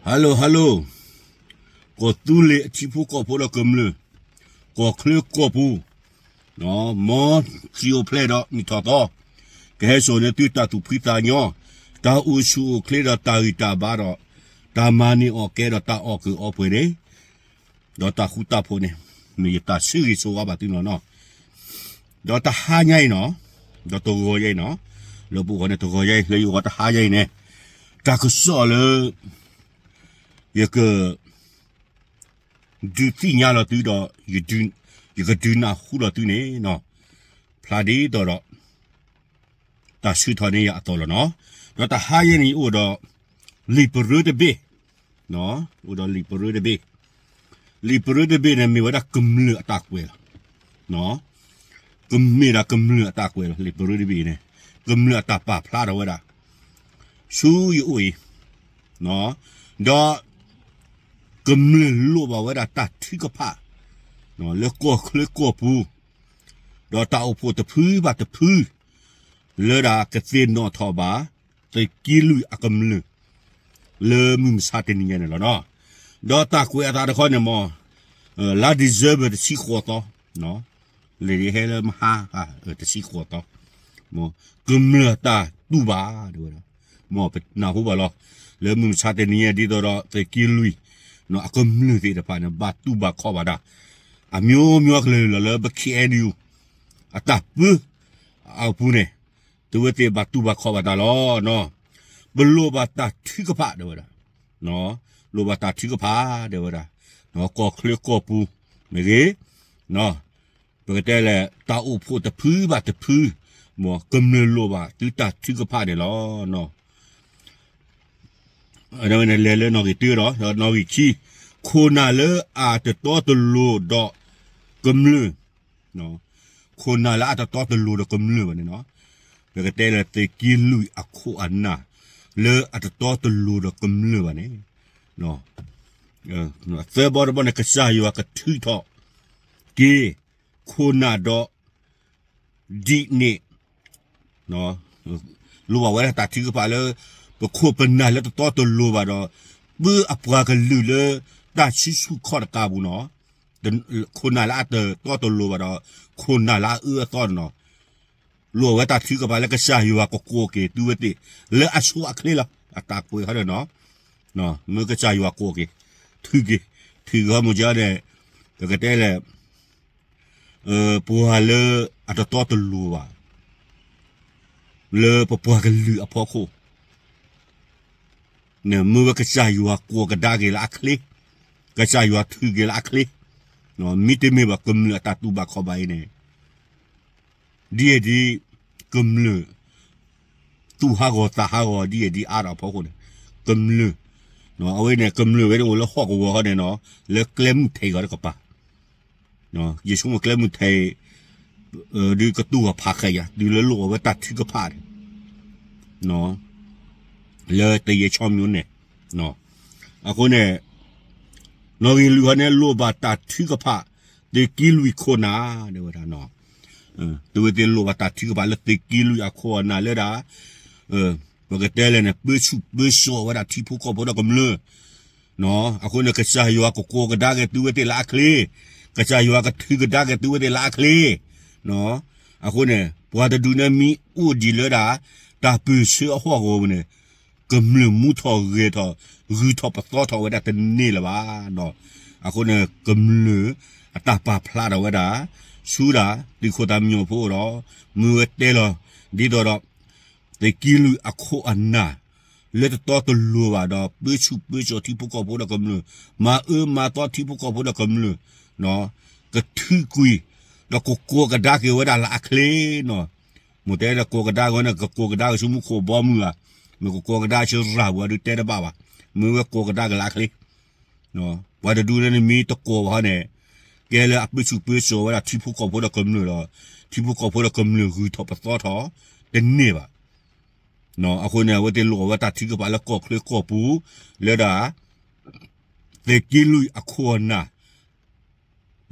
Hello hello, ကီၢ်သူလ့ၤအထံဖိကီၢ်ဖိဒီးကမျၢၢ်, ကီၢ်ချၢကီၢ်ပူၤ, မ်စံၣ်အိၣ်ဖျဲၣ်ဒီးမုၢ်ထီၣ်သီ, ကဟဲစိာ်န့ၢ်သုတၢ်သူၣ်ဖှံသးညီ, တၢ်အိၣ်ဆူၣ်အိၣ်ချ့ဒီးတၢ်ဂံၢ်တၢ်ဘါဒီး, တၢ်မၤန့ၢ်အီၣ်ကဲဒီးတၢ်အီၣ်ကုာ်အီပှဲၤန့ၣ်, ဒီးတၢ်ဃူတၢ်ဖိးန့ၣ်, မ့ၢ်ယတၢ်ဆၢဂ့ၤဆၢဝါဘၣ်သုန့ၣ်လီၤနီၤ. ဒီးတဟါညါအံၤနီၤ, ဒီးတဂီၤညါအံၤနီၤ, လၢပအိၣ်ဃီန့ၣ် တဂီၤညါအံၤ လၢယအိၣ်ဃီတဟါညါအံၤန့ၣ်, တၢ်ကစီၣ်လၢ ယက ဒုးသ့ၣ်ညါလီၤသုဒီး, ယကဒုးနၢ်ဟူလီၤသုန့ၣ်, ဖျါဒ်သိးဒီး တၢ်ဆၢထီၣ်န့ၢ်ယၤအသိးလီၤနီၤ. ဒီးတဟါယဲန့ၣ် ယအိၣ်ဒီး လံာ်ပရၢတဘ့ၣ်, အိၣ်ဒီးလံာ်ပရၢတဘ့ၣ်, လံာ်ပရၢတဘ့ၣ်န့ၣ် မ့ၢ်ဝဲဒၣ်ကမျၢၢ်အတၢ်ကွဲးလီၤ. ကမ့ၢ်ဒၣ်ကမျၢၢ်အတၢ်ကွဲးလီၤ. လံာ်ပရၢတဘ့ၣ်အံၤန့ၣ်, ကမျၢၢ်အတၢ်ပာ်ဖျါထီၣ်ဝဲဒၣ် ဆူယအိၣ်အံၤ, ဒီး ကမျၢၢ်လိၣ်ဘၣ်ဝဲဒၣ်တၢ်ထုကဖၣ် လၢကီၢ်ချၢကီၢ်ပူၤ, ဒီးတၢ်အိၣ်ဖှိၣ်တဖုဘၣ်တဖု လၢဒၣ်ကသ့ၣ်နီၣ်ထီၣ်ဘၣ် သုးက့လွံၢ်အကမျၢၢ် လၢမုၢ်မဆါတနံၤညါန့ၣ်လီၤနီၤ. ဒီးတၢ်ကွဲးအသးတခီန့ၣ်မ့ၢ် လါ December တဆံဃိးသီ, လံာ်ဒ်ဟဲလၢမဟါ တဆံဃိးသီ, မ်ကမျၢၢ်တၢ်တူၢ်ဘၣ် တဲဝဲဒၣ်, မ်ပနၢ်ဟူဘၣ်လီၤ. လၢမုၢ်မဆါတနံၤညါဒ်သိးဒီး သုးက့လွံၢ် အကမျၢၢ်သ့ၣ်တဖၣ်န့ၣ် ဘၣ်တူၢ်ဘၣ်ခီၣ်ဘၣ်တၢ် အမျိုးမျိုးကလုာ်လီၤ. လၢပ ခ့ၣ်အဲၣ်ယူၣ် အတၢ်ပၢ အပူၤန့ၣ် သုဝဲသ့ၣ်ဘၣ်တူၢ်ဘၣ်ခီၣ်ဘၣ်တၢ်လီၤ. ပလိၣ်ဘၣ်တၢ်ထုကဖၣ် တဲဝဲဒၣ်, လိၣ်ဘၣ်တၢ်ထုကဖၣ် တဲဝဲဒၣ်, ကီၢ်ချၢကီၢ်ပူၤ မ့ၢ်ဂ့ၤ, ပကတဲလဲၣ် တၢ်အိၣ်ဖှိၣ်တဖုဘၣ်တဖု, မ်ကမျၢၢ်လိၣ်ဘၣ်သုတၢ်ထုကဖၣ်န့ၣ်လီၤ. လဲၤလၢနီၣ်ဂံၢ်တၢဒီး နီၣ်ဂံၢ်ခံ, ခိၣ်နၢ်လၢအတတီတလိၤဒီးကမျၢၢ်, ခိၣ်နၢ်လၢအတတီတလိၤဒီးကမျၢၢ်ဘၣ်န့ၣ်နီၤ, ပကတဲလၢသုးက့လွံၢ်အခိၣ်အနၢ် လၢအတတီတလိၤဒီးကမျၢၢ်ဘၣ်န့ၣ်, သၢဘီတဘီန့ၣ် ကစၢ်ယွၤကထုးထီၣ်က့ၤ ခိၣ်နၢ်ဒီး ဒ်န့ၣ် လိၣ်ဘၣ်ဝဲဒၣ်တၢ်ထုကဖၣ်လၢ ပခိၣ်ပနၢ်လၢတတီတလိၤဘၣ်ဒီး ပၢအပှၤကလုာ်လၢ တၢ်ဆံဆူၣ်ခီၣ်တကးပူၤနီၤ, ခိၣ်နၢ်လၢအတတီတလိၤဘၣ်ဒီး ခိၣ်နၢ်လၢအအၢအသီန့ၣ်နီၤ, လိၣ်ဝဲတၢ်ထုကဖၣ်လၢကစၢ်ယွၤကကိးက့ၤသုဝဲသ့ၣ် လၢအဆိအချ့လီၤ. အတၢ်ကွဲးဟီဒီးနီၤ, မ့ၢ်ကစၢ်ယွၤကိးက့ၤ ထုးက့ၤ, ထုးက့ၤဟီမ့ၢ်ကန့ၣ်, ပကတဲလဲၣ် ပှၤလၢအတတီတလိၤဘၣ် လၢပပှၤကလုာ်အဖီခိၣ် မ့ၢ်ဝဲကစၢ်ယွၤကိးကဒါက့ၤလၢအချ့, ကစၢ်ယွၤထုးက့ၤလၢအချ့, မ့တမ့ၢ်ဘၣ်ကမျၢၢ်အတၢ်တူၢ်ဘၣ်ခီၣ်ဘၣ်အံၤန့ၣ်, ဒ်အံၤဒ် ကမျၢၢ် သူၣ်ဟးဂီၤသးဟးဂီၤဒ်အံၤဒ်အါထီၣ်အဖီခိၣ်န့ၣ်, ကမျၢၢ်, အဝဲန့ၣ် ကမျၢၢ်ဝဲန့ၣ်အိၣ်လၢဟီၣ်ကဝီၤဟီန့ၣ်နီၤ, လၢကျဲမုၢ်ထဲးဂီၤတကပၤ ယဆိကမိၣ်ကျဲမုၢ်ထဲး ဒုးကတူၢ်အဖးဃဲးယၤ တုၤလၢလိၣ်အဝဲတၢ်ထုကဖၣ်န့ၣ်, လၢတယဲၢ်ဆီမံၤန့ၣ်, အဃိန့ၣ် နီၣ်ဂံၢ်လွံၢ်ဟီန့ၣ် လိၣ်ဘၣ်တၢ်ထုကဖၣ် သုးက့လွံၢ်ခိၣ်နၢ် တဲဝဲဒၣ်, သုဝဲသ့ၣ်လိၣ်ဘၣ်တၢ်ထုကဖၣ်လၢသုးက့လွံၢ်အခိၣ်အနၢ်လၢဒၣ် ပကတဲလဲၣ်န့ၣ် ပၢဆူၣ်ပၢစိးဝဲဒၣ်ထံဖိကီၢ်ဖိဒီးကမျၢၢ်, အဃိန့ၣ် ကစၢ်ယွၤကကိးကဒါက့ၤသုဝဲသ့ၣ်လၢအချ့, ကစၢ်ယွၤကထုးကဒါက့ၤသုဝဲသ့ၣ်လၢအချ့, အဃိန့ၣ် ပှၤတဒူၣ်န့ၣ်မ့ၢ်အိၣ်ဒံးလၢဒၣ် တၢ်ပၢၢ်ဆၢအဟီၣ်ကဝီၤန့ၣ် ကမျၢၢ်မူထီၣ်ဂဲၤထီၣ် ဂုၤထီၣ်ပသီထီၣ်ဝဲဒၣ်တန့ၢ်လၢၤဘၣ်, အဃိန့ၣ် ကမျၢၢ်အတၢ်ပာ်ဖျါထီၣ်ဝဲဒၣ် ဆူဒၣ်သုးခိၣ်သးမံညီၤဖိဒီး မ့ၢ်ဝဲတဲလီၤ ဒ်သိးဒီး သုးက့လွံၢ်အခိၣ်အနၢ် လၢတတီတလိၤဘၣ်ဒီး ပၢဆူၣ်ပၢစိးထံဖိကီၢ်ဖိဒီးကမျၢၢ်, မၤအၢမၤသီထံဖိကီၢ်ဖိဒီးကမျၢၢ်, ကထုးကွံာ် ဒီးကကိးကဒါက့ၤဝဲဒၣ်လၢအချ့နီၤ, မ့ၢ်တဲဒီးကိးကဒါက့ၤဝဲန့ၣ် ကကိးကဒါက့ၤဆူမူခိၣ်ဘီမုၢ်ဧါ, မ့ၢ်ကကိးကဒါဆူရၤပူၤဧါ ဒုးတဲတဘၣ်ဘၣ်, မ့ၢ်ဝဲကိးကဒါက့ၤလၢအချ့ ပှၤတဒူၣ်န့ၣ်မ့ၢ်တကိးဘၣ်ဟီန့ၣ် ကဲလၢအပၢဆူၣ်ပၢစိးဝဲဒၣ်ထံဖိကီၢ်ဖိဒီးကမျၢၢ်ဒီး ထံဖိကီၢ်ဖိဒီးကမျၢၢ်ဂုၤထီၣ်ပသီထီၣ် တန့ၢ်ဘၣ်. အဃိန့ၣ် အဝဲသ့ၣ်လိၣ်အဝဲတၢ်ထုကဖၣ်လၢကီၢ်ချၢကီၢ်ပူၤ လၢဒၣ် သုးက့လွံၢ်အခိၣ်အနၢ်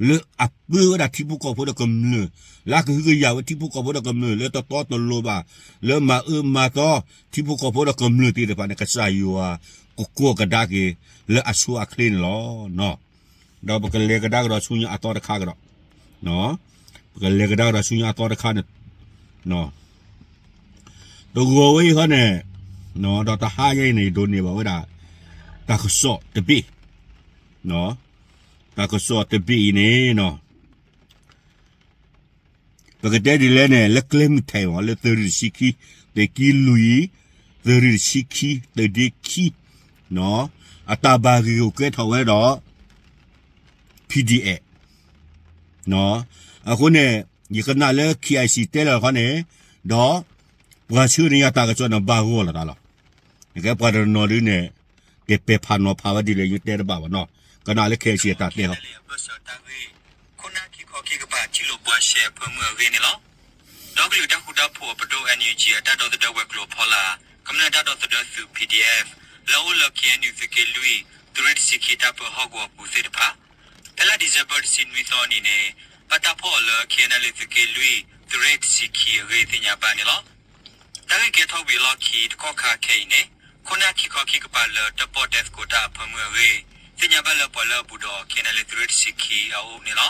လၢအပၢဝဲဒၣ်ထံဖိကီၢ်ဖိဒီးကမျၢၢ်, လၢအကဟုကယာ်ဝဲထံဖိကီၢ်ဖိဒီးကမျၢၢ် လၢတတီတလိၤဘၣ်, လၢမၤအၢမၤသီထံဖိကီၢ်ဖိဒီးကမျၢၢ်သ့ၣ်တဖၣ်န့ၣ် ကစၢ်ယွၤ ကကိးကဒါက့ၤလၢအဆိအချ့န့ၣ်လီၤ. ဒီးပကလဲၤကဒါကဒီးဆူညါအသီတခါကဒီး, ပကလဲၤကဒါကဒီးဆူညါအသီတခါန့ၣ်, တဂီၤဝဲအံၤဃီန့ၣ်, ဒီးတဟါအံၤန့ၣ် ယဒိးန့ၢ်ဘၣ်ဝဲဒၣ် တၢ်ကစီၣ်တဘ့ၣ်, တၢ်ကစီၣ်တဘ့ၣ်အံၤန့ၣ် ပကတဲဒ်လဲၣ်န့ၣ် လၢကျဲမုၢ်ထံးမး လၢသုးရ့ၣ်တဆံခံ, သုးက့လွံၢ်, သုးရ့ၣ်တဆံခံ, သုးဒ့ခံ, အတၢ်ဘၣ်ဂ့ၢ်ဂီၢ်ကဲထီၣ်ဝဲဒီး P D F အဃိန့ၣ် ယကနၣ်လၢ K I C တဲလီၤခီန့ၣ်, ဒီးပှၤဆှၢန့ၢ်ယၤတၢ်ကစီၣ်န့ၣ် ဘၣ်ဂီၢ်လိာ်သးလီၤ. နကဲပှၤတနီၤဒုန့ၣ် ကပဲာ်ဖးနီၤဖးဝဲဒ်လဲၣ် ယတဲတဘၣ်ဘၣ်နီၤ, ကနၣ်လၢ K I C အတၢ်တဲဟီ ခိၣ်နၢ်ခံခီခံကပၤထံၣ်လိာ်ဘှါရှဲအဖၢမုၢ်အဂ့ၢ်န့ၣ်လီၤ. ဒီကလုာ်တၢ်ဃူတၢ်ဖိးအပဒိၣ် N U G အတၢ်ဒီသဒၢဝဲၤကျိၤအဖီလာ် ကမျၢၢ်တၢ်ဒီသဒၢသုး P D F လၢအအိၣ်လၢ K N U သုးက့လွံၢ် သုးရ့ၣ်တဆံခံတၢ်ပၢဟီၣ်ကဝီၤပူၤသ့ၣ်တဖၣ် ဖဲလါဒံၣ်စဲဘၢၣ်တဆံနွံသီအနံၤန့ၣ် ဘၣ်တၢ်ဖီၣ်အီၤလၢ K N L A သုးက့လွံၢ် သုးရ့ၣ်တဆံခံအဂ့ၢ်သ့ၣ်ညါဘၣ်န့ၣ်လီၤ. တၢ်ဂ့ၢ်ကဲထီၣ်ဝံၤအလီၢ်ခံတကီၢ်ခါခဲအံၤန့ၣ် ခိၣ်နၢ်ခံခီခံကပၤလၢတၢၣ်ပီၣ်တဲသကိးတၢ်အဖၢမုၢ်အဂ့ၢ် သ့ၣ်ညါဘၣ်လၢပှၤလၢအဘူးဒီး K N L A သုးရ့ၣ်တဆံခံအအိၣ်န့ၣ်လီၤ.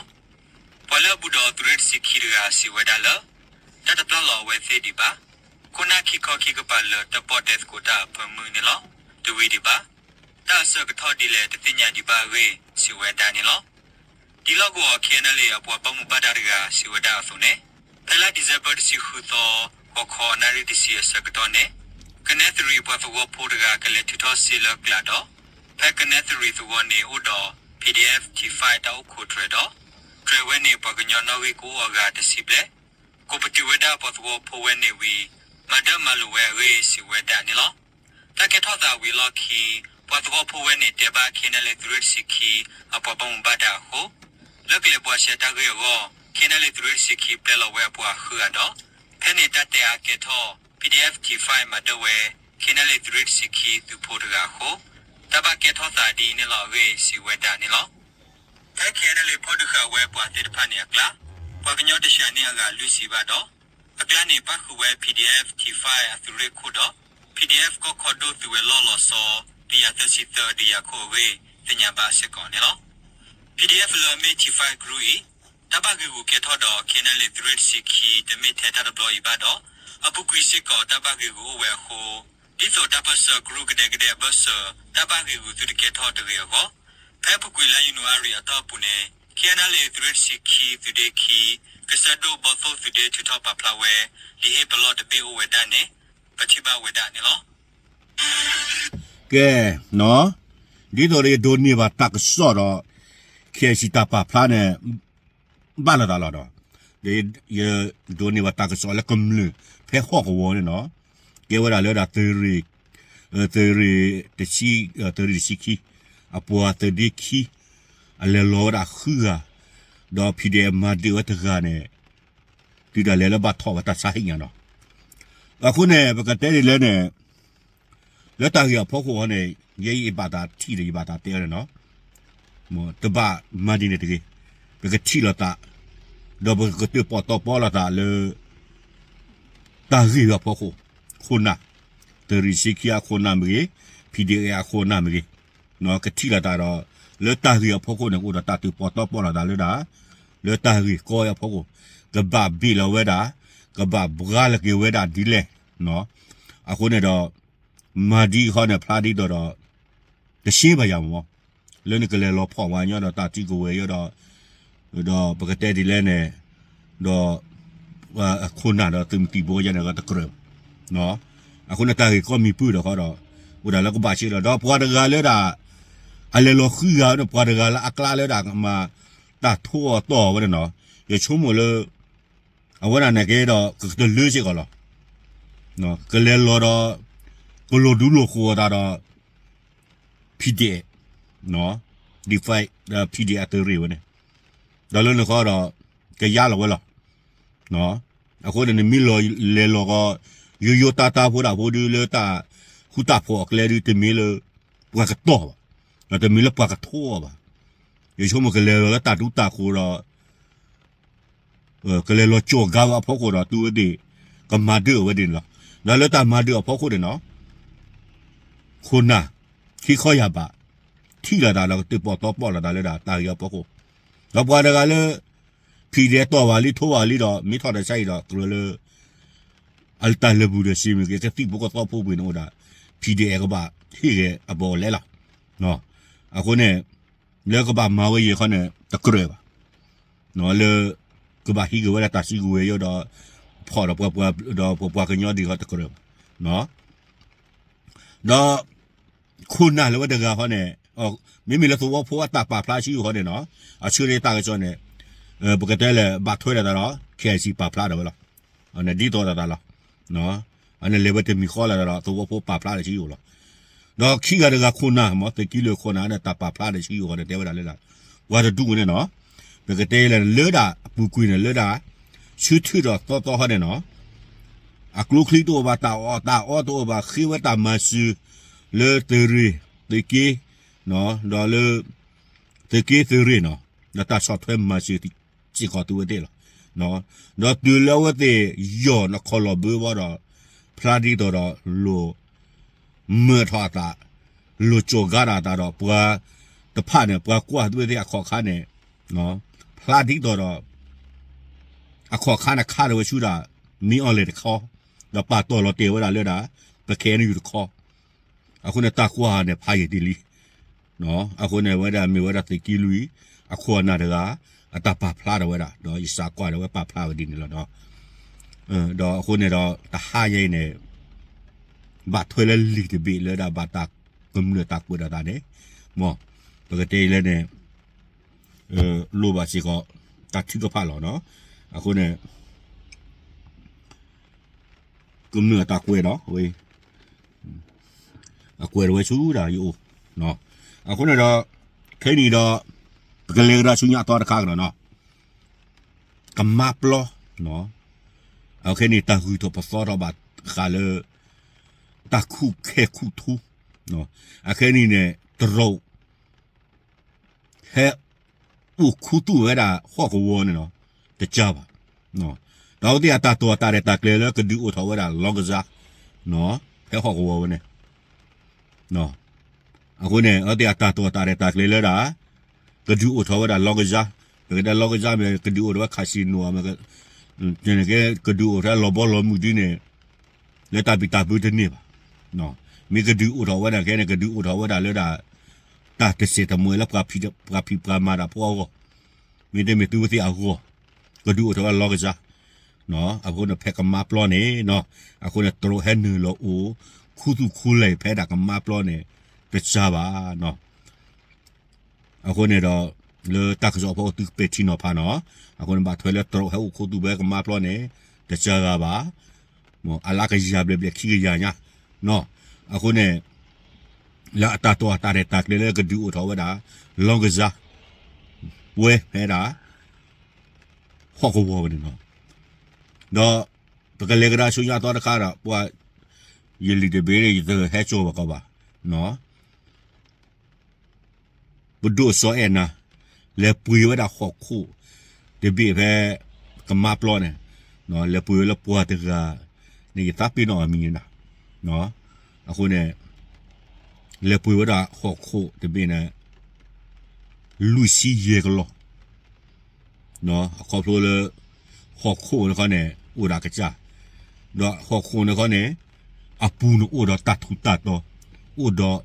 ပှၤလၢအဘူးဒီးသုးရ့ၣ်တဆံခံတဂၤစံးဝဲဒၣ်လၢ တၢ်တပျၢ်လီၤအဝဲသ့ၣ်ဒံးဘၣ်. ခိၣ်နၢ်ခံခီခံကပၤလၢတၢၣ်ပီၣ်တဲသကိးတၢ်အဖၢမုၢ်န့ၣ်လီၤ တဝံၤဒံးဘၣ်. တၢ်အဆၢကတီၢ်ဒ်လဲၣ်တသ့ၣ်ညါဒံးဘၣ်အဂ့ၢ် စံးဝဲဒၣ်န့ၣ်လီၤ. ဒ်လီၢ်ကဝီၤ K N L A အပှၤဘၣ်မူဘၣ်ဒါတဂၤစံးဝဲဒၣ်အသိးန့ၣ် ဖဲလါဒံၣ်စဲဘၢၣ်တဆံဃုသီ ဂီၤခီနၣ်ရံၣ်တဆံအဆၢကတီၢ်န့ၣ် ကနဲသုးရံၣ်ပှၤသဝီဖိတဂၤကလဲၤထုးထီၣ်စ့လၢကျးဒီး ဖဲကနဲသုးရံၣ်သဝီန့ၣ်အိၣ်ဒီး P D F T five တၢ်အိၣ်ခိးတြဲၤဒီး တြဲၤဝဲန့ၣ် ပှၤကညီနီၣ်ဂံၢ်ကအိၣ်အဂၤတဆံဘျဲၣ် ကိးပတုာ်ဝဲဒၣ်ပှၤသဝီဖိဝဲန့ၣ်ဝံၤ မၤဒၢမၤလိာ်ဝဲအဂ့ၢ်စံးဝဲဒၣ်န့ၣ်လီၤ. တၢ်ကဲထီၣ်သးဝံၤအလီၢ်ခံ ပှၤသဝီဖိဝဲန့ၣ်တဲဘၣ် K N L A သုးရ့ၣ်တဆံခံ အပှၤဘၣ်မူဘၣ်ဒါအဃိ လၢကလဲၤဘှါရှဲတၢ်ဂ့ၢ်အဂီၢ် K N L A သုးရ့ၣ်တဆံခံပျဲလီၤဝဲအပှၤဃုဂၤဒီး ဖဲန့ၣ်တၢ်တဲအါကဲထီၣ် P D F T five မၤဒၢဝဲ K N L A သုးရ့ၣ်တဆံခံသုးဖိတဂၤအဃိ တၢ်ဘၣ်ကဲထီၣ်သးဒ်အံၤန့ၣ်လီၤအဂ့ၢ်စံးဝဲဒၣ်န့ၣ်လီၤ. ဖဲ K N L A ဖီၣ်ဒုးဃာ်ဝဲပှၤသ့ၣ်တဖၣ်န့ၣ်အကျါ ပှၤကညီတဆံန့ၣ်အဂၤလွံၢ်ဆံဘၣ်ဒီး အကျါန့ၣ်ပၣ်ဃုာ်ဝဲ P D F T five အသုးရ့ၣ်ခိၣ်ဒီး P D F ကီၢ်ခီဒိၣ်သုးဝဲၤလီၢ်လီၤဆီ တကယၤသၢဆံသၢ ဒုးယၤခိၣ်အဂ့ၢ် သ့ၣ်ညါဘၣ်စ့ၢ်ကီးန့ၣ်လီၤ. P D F လၢအမ့ၢ် T five Group အံၤ တၢ်ဘၣ်ဂ့ၢ်ဂူၤကဲထီၣ်ဒီး K N L A သုးရ့ၣ်တဆံခံ တမ့ၢ်ထဲတၢ်တဘျီအံၤဘၣ်ဒီး အပူၤကွံာ်စ့ၢ်ကီးတၢ်ဘၣ်ဂ့ၢ်ဂူၤအိၣ်ဝဲအဃိ ဒ်သိးတၢ်ပၢၢ်ဆၢကရူၢ်ကဒဲကဒဲအဘၢၣ်စၢၤ တၢ်ဘၣ်ဂ့ၢ်ဂူၤသုတကဲထီၣ်တဂ့ၤအဂီၢ် ဖဲအပူၤကွံာ်လါယနူၤအါရံၤအတီၢ်ပူၤန့ၣ် K N L A သုးရ့ၣ်တဆံခံ သုးဒ့ခံ ကစၢၢ်ဒိၣ်ဘီသိၣ်သုးဒ့ထုးထီၣ်ပာ်ဖျါဝဲ လံာ်ဟ့ၣ်ပလီၢ်တဘ့ၣ်အိၣ်ဝဲဒၣ်န့ၣ် ပထံၣ်ဘၣ်ဝဲဒၣ်န့ၣ်လီၤ. ကဲ, ဒ်သိးဒီးယဒိးန့ၢ်ဘၣ်တၢ်ကစီၣ်ဒီး K I C တၢ်ပာ်ဖျါန့ၣ် ဘၣ်လီၤသးလီၤဒီး ယဒိးန့ၢ်ဘၣ်တၢ်ကစီၣ်လၢကမျၢၢ်ဖဲဟီၣ်ကဝီၤန့ၣ်နီၤ, ကဲဝဲဒၣ်လၢဒၣ်သုးရ့ၣ်, သုးရ့ၣ်တဆံ, သုးရ့ၣ်တဆံခံ, အပှၤသုးဒ့ခံ, အလဲၤလီၤဝဲဒၣ်ဃုဂၤ, ဒီး P D F မၤဒုးဝဲတဂၤန့ၣ်, တုၤဒၣ်လဲာ်လၢဘၣ်ထီၣ်ဝဲတၢ်ဆါဟံၣ်ညါနီၤ. အဃိန့ၣ် ပကတဲဒ်လဲၣ်န့ၣ် လၢတၢ်ဂ့ၢ်အဖီခိၣ်အံၤန့ၣ် ယဲအံၤဘၣ်သးထံၣ်ဒီး ယဘၣ်သးတဲအီၤန့ၣ်နီၤ, တဘၣ်မၤဒ်န့ၣ်တဂ့ၤ, ပကထံၣ်လိာ်သး, ဒီးပကတၢၣ်ပီၣ်တီပီလိာ်သးလၢ တၢ်ဂ့ၢ်အဖီခိၣ်, ခိၣ်နၢ်, သုးရ့ၣ်တဆံခံအခိၣ်နၢ်မ့ၢ်ဂ့ၤ, P D F အခိၣ်နၢ်မ့ၢ်ဂ့ၤ, ကထံၣ်လိာ်သးဒီး လၢတၢ်ဂ့ၢ်အဖီခိၣ်န့ၣ် အိၣ်ဒီးတၢ်တၢၣ်ပီၣ်တီပီလိာ်သးလၢဒၣ်, လၢတၢ်ဂ့ၢ်ကီအဖီခိၣ်, ကဘၣ်ဘ့ၣ်လီၤဝဲဒၣ်, ကဘၣ်ဘှါလီၤက့ၤဝဲဒၣ်ဒ်လဲၣ်, အဃိန့ၣ်ဒီး မၤဒ်အံၤဃီန့ၣ် ဖျါဒ်သိးဒီး တရှဲဘၣ်ယၤမး, လၢနကလဲၤလီၤဖီၣ်ဝဲညီဒီးတၢ်စုကဝဲၤယဲဒီး, ဒီးပကတဲဒ်လဲၣ်န့ၣ်, ဒီး အခိၣ်နၢ်ဒီးသုးမုၢ်သံၣ်ဘိယဲန့ၣ်တကြၢး, အဃိန့ၣ်တၢ်ဂ့ၢ်ကီမံၤပၢၢ်ဒီးဃီဒီး, အိၣ်ဒၣ်လၢကဘၣ်ရှဲဒီး ဒီးပှၤတဂၤလၢဒၣ်, အလဲၤလီၤဃုဂၤန့ၣ် ပှၤတဂၤလၢအကျါလၢဒၣ်မၤတၢ်ထိအီၤတီၢ်ဝဲန့ၣ်နီၤ, ယဆိကမိၣ်လၢ အဝဲဒၣ်န့ၣ်က့ဒီး ကကတၢၢ်လၢစ့ၢ်ကီးလီၤ. ကလဲၤလီၤဒီး ကလိာ်ဒူလိာ်ဃိအသးဒီး P D F, Defy, P D F အသုးရ့ၣ်ဝဲန့ၣ်, ဒီးလၢန့ၣ်ဃီဒီး ကယါလီၤဝဲလီၤ. အဃိန့ၣ် နမ့ၢ်လီၤလဲၤလီၤဃီ ယိယိတၢ်တၢ်ဖိဒၣ်ဖိဒုးလၢတၢ်ဃူတၢ်ဖိးအကျဲဒုး တမ့ၢ်လၢ ပှၤကတီၢ်ဘၣ်, တမ့ၢ်လၢပှၤကထိအီၤဘၣ်. ယဆိကမိၣ်ကလဲၤလီၤလၢတၢ်ဒူတၢ်ဃိးဒီး ကလဲၤလီၤကၠီၣ်ကါဝဲအဖီခိၣ်ဒီး တုၤဝဲသ့ၣ် ကမၤဒၢၣ်အဝဲဒၣ်န့ၣ်လီၤ. ဒီးလၢတၢ်မၤဒၢၣ်အဖီခိၣ်န့ၣ်နီၤ, ခိၣ်နၢ်, ခံခီယၢ်ဘး ထံၣ်လိာ်သးဒီးကတၢၢ်ပီၣ်တီပီၣ်လိာ်သးလၢဒၣ်တၢ်ဂ့ၢ်အဖီခိၣ်, ဒီးပှၤတဂၤလၢ ဖံးဒဲးတီၢ်ဘၣ်လံထိဘၣ်လံဒီး မ့ၢ်ထီၣ်တၢ်ဆါအံၤဒီးကြၢးလၢ အတၢ်လၢာ်ဘူၣ်ဒီးစံးမ့ၢ်ဂ့ၤ ကသံၣ်ဖိကသီဖိပှ့ၤန့ၣ်အိၣ်ဒၣ် ဖံးဒဲးအဲၣ်ကဘၣ်ဟ့ၣ်ဂဲၤအဘီလဲလီၤ. အဃိန့ၣ် လၢကဘၣ်မၤဝဲယဲၢ်ခီန့ၣ် တကြၢးဘၣ်, လၢ ကဘၣ်ဟံးက့ၤဝဲဒၣ်တၢ်စုကဝဲၤယိဒီး ဖီၣ်ဒီးပှၤပှၤဒီးပပှၤကညီဒ်ဃီတကြၢးဘၣ်, ဒီး ခိၣ်နၢ်လၢဝဲတဂၤဃီန့ၣ် မ့မ့ၢ်လၢသဝီဖိအတၢ်ပာ်ဖျါဆူဃီန့ၣ်နီၤ အဆၢန့ၢ်တၢ်ကစီၣ်န့ၣ် ပကတဲလဲၣ်ဘၣ်ထွဲလိာ်သးဒီး ခ့ၣ်အဲၣ်စံၣ် ပာ်ဖျါထီၣ်ဝဲလီၤ. ဒ်သိးလိာ်သးလီၤ. အန့ၣ်လဲၤဝဲတမံၤဃီလိာ်သးဒီး သဝီဖိပာ်ဖျါဒီးဆူယိာ်လီၤ. ဒီးခံဂၤတဂၤခိၣ်နၢ် မ့ၢ်သုးက့လွံၢ်ခိၣ်နၢ်န့ၣ် တၢ်ပာ်ဖျါဒီးဆူယိာ်ဃီန့ၣ် တဲဝဲဒၣ်လၢဒၣ် ပှၤတဒူၣ်န့ၣ်နီၤ ပကတဲလဲၣ်လၢဒၣ်အပူၤကွံာ်န့ၣ် လၢဒၣ် ဆၢထၢၣ်ဒီးသီသီဃီန့ၣ်နီၤ အကျိချံတအိၣ်ဘၣ် တၢ်အီၣ်တၢ်အီတအိၣ်ဘၣ် ဃ့ဝဲတၢ်မၤစၢၤ လၢသုးရ့ၣ် သုးက့ ဒီးလၢ သုးက့သုးရ့ၣ်နီၤ ဒီးတၢ်ဆီၣ်ထွဲမၤစၢၤစ့ၢ်ကီးသုဝဲသ့ၣ်လီၤ. ဒီးတုၤလၢအဝဲသ့ၣ်ယီၢ်နခီၣ်လီၢ်ဘၢဝဲဒီး ဖျါဒ်သိးဒီးလိၣ် မၢၢ်ထီၣ်အသး လိၣ်ကၠီၤကါဒီးအသးဒီးပှၤတဖၣ်န့ၣ် ပှၤကွၢ်သုဝဲသ့ၣ်အခီၣ်ခါန့ၣ် ဖျါဒ်သိးဒီး အခီၣ်ခါန့ၣ်ခါထီၣ်ဝဲဆူဒၣ် မ့ၢ်အီၤလဲၣ်တခီ ဒီးပာ်တီၢ်လီၤတဲာ်ဝဲဒၣ်လၢဒၣ် ပခဲအံၤနယူၢ်တခီ အဃိန့ၣ်တၢ်ကွၢ်န့ၣ်ဖးယံာ်ဒ်လံ. အဃိန့ၣ်ဝဲဒၣ်မ့ၢ်ဝဲဒၣ်သုးက့လွံၢ် အခိၣ်အနၢ်တဂၤ အတၢ်ပာ်ဖျါထီၣ်ဝဲဒၣ် ဒီးယစးကွၢ်ဒီးဝဲပာ်ဖျါဝဲဒ်န့ၣ်လီၤ. ဒီးအဃိန့ၣ်ဒီး တဟါညါအံၤန့ၣ် ဘၣ်ထွဲလၢလံာ်တဘ့ၣ်လၢဒၣ်ဘၣ်တၢ်ကမျၢၢ်တၢ်ကွဲးဒီးသးန့ၣ် မ် ပကတဲအံၤလၢန့ၣ် လိၣ်ဘၣ်စ့ၢ်ကီး တၢ်ထုကဖၣ်လီၤ. အဃိန့ၣ် ကမျၢၢ်တၢ်ကွဲးဒီး အကွဲးတဝဲဆူဒၣ်ယအိၣ် အဃိန့ၣ်ဒီး ခဲအံၤန့ၣ်ဒီး ပကလဲၤကဒါဆူညါအသီတခါကဒီးနီၤ ကမါပျီ အခဲအံၤန့ၣ် တၢ်ဂုၢ်ထီၣ်ပသီထီၣ်ဘၣ်ဃးလၢ တၢ်ခူၣ်ခဲခူၣ်ထူ အခဲအံၤန့ၣ် တရူး ဟဲအိၣ်ခူသူၣ်ဝဲဒၣ်ဟီၣ်ကဝီၤန့ၣ်နီၤ တကးဘၣ်. ဒီးအဝဲသ့ၣ်အတၢ်တိာ်အတၢ်ရဲၣ်တၢ်ကျဲၤလၢကဒုးအိၣ်ထီၣ်ဝဲဒၣ်လီကစၢ် ဖဲဟီၣ်ကဝီၤဝဲန့ၣ် အဃိန့ၣ် အဝဲသ့ၣ်အတၢ်တိာ်အတၢ်ရဲၣ်တၢ်ကျဲၤလၢဒၣ် ကဒုးအိၣ်ထီၣ်ဝဲဒၣ်လီကစၢ် ပကတဲလီကစၢ်မ့ၢ်ကဒုးအိၣ်ထီၣ်ဝဲ casino မ့ၢ် ကဒုးအိၣ်ထီၣ်ဝဲလီၤဘီလီၤမုၢ်ဒ်န့ၣ် လၢတၢ်ဘံၣ်တၢ်ဘၢတန့ၢ်ဘၣ်. မ့ၢ်ကဒုးအိၣ်ထီၣ်ဝဲဒၣ်ခဲန့ၣ် ကဒုးအိၣ်ထီၣ်ဝဲဒၣ်လၢဒၣ် တၢ်တစဲးတမှဲလၢပှၤဖံးပှၤမၤတၢ်ဖိအဂီၢ် မ့တမ့ၢ်သုဝဲသ့ၣ်အဂီၢ် ကဒုးအိၣ်ထီၣ်ဝဲလီကစၢ် အဃိန့ၣ်ဖဲကမါပျီန့ၣ် အဃိန့ၣ်တရူးဟဲနုာ်လီၤအိၣ် ခူသူၣ်ခူလဲၢ်ဖဲဒၣ်ကမါပျီန့ၣ် တစှၤဘၣ်. အဃိန့ၣ်ဒီး လၢတၢ်ကစီၣ်ဖီခိၣ်သုပဲာ်ထံနီၤဖးနီၤ အဃိန့ၣ်ဘၣ်ထွဲလၢတရူးဟဲအိၣ်ခူသူၣ်ဖဲကမါပျီန့ၣ် တစှၤဂၤဘၣ် အလါကယၤဘျဲၣ်ဘျဲၣ်ခံကယၤညါ အဃိန့ၣ် လၢအတၢ်တိာ်အတၢ်ရဲၣ်တၢ်ကျဲၤလၢကဒုးအိၣ်ထီၣ်ဝဲဒၣ် လီကစၢ် ဝဲဖဲဒၣ် ဟီၣ်ကဝီၤဝဲန့ၣ်လီၤ. ဒီးပကလဲၤကဒါဆူညါအသီတခါဒီး ပှၤ ယလံာ်တဘ့ၣ်န့ၣ် ယတဟဲစိာ်ဘၣ်ကီးဘၣ် ပဒိၣ်စီၤအဲၣ်နၤ လဲၤပှ့ၤဝဲဒၣ်ဟီၣ်ခိၣ်တဘ့ၣ်ဖဲ ကမါပျီန့ၣ် လဲၤပှ့ၤဝဲလၢပှၤတဂၤ န့ၣ်ယသးပ့ၤနီၣ်အမံၤန့ၣ် အဃိန့ၣ် လဲၤပှ့ၤဝဲဒၣ်ဟီၣ်ခိၣ်တဘ့ၣ်န့ၣ် လွံၢ်ဆံယဲၢ်ကလီၢ် အခီဖျိလၢ ဟီၣ်ခိၣ်န့ၣ်ခီန့ၣ် အိၣ်ဒီးအကစၢ် ဒီးဟီၣ်ခိၣ်န့ၣ်ခီန့ၣ် အပူၤန့ၣ်အိၣ်ဒီးတၢ်ထူးတၢ်တီၤ အိၣ်ဒီး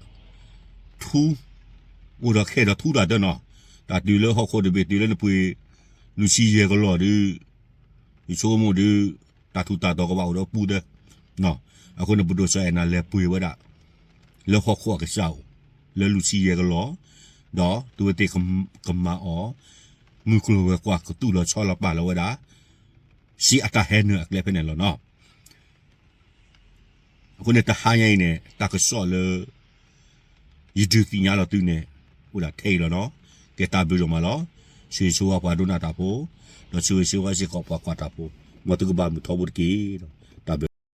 ထူ အိၣ်ဒီးခဲဒီးထူတၢ်တနီၤ တၢ်တုၤလၢဟီၣ်ခိၣ်တဘ့ၣ်တုၤလၢနပှ့ၤ လွံၢ်ဆံယဲၢ်ကလီၢ်ဒီး ယဆိကမိၣ်ဒီး တၢ်ထူးတၢ်တီၤကဘၣ်အိၣ်ဒီးပူၤသၢ အဃိန့ၣ် ပဒိၣ်စီၤအဲၣ်နၤလဲၤပှ့ၤဝဲဒၣ် လၢဟီၣ်ခိၣ်အကစၢ်အိၣ် လၢလွံၢ်ဆံယဲၢ်ကလီၢ် ဒီးသုဝဲသ့ၣ်ကမၤအီၤ မုၢ်ကျိၤဝဲၤကွာ်ကသူၣ်လီၤဆီလီၤပာ်လီၤဝဲဒၣ် စ့အတၢ်ဟဲနုာ်အကျဲဖဲန့ၣ်လီၤနီၤ. အဃိန့ၣ် တဟါညါအံၤန့ၣ် တၢ်ကစီၣ်လၢ ယဒုးသ့ၣ်ညါလီၤသုန့ၣ် အိၣ်ဒၣ်ထဲအံၤလီၤနီၤ. ကဲတၢ်ဘျုးဒိၣ်မးလီၤ. ဆၢဂ့ၤဆၢဝါပှၤဒိကနၣ်တၢ်ဖိ ဒီးဆၢဂ့ၤဆၢဝါစ့ၢ်ကီးပှၤကွၢ်တၢ်ဖိ မ်သုကဘၣ်မုာ်ထီဘိတက့ၢ်လီၤ.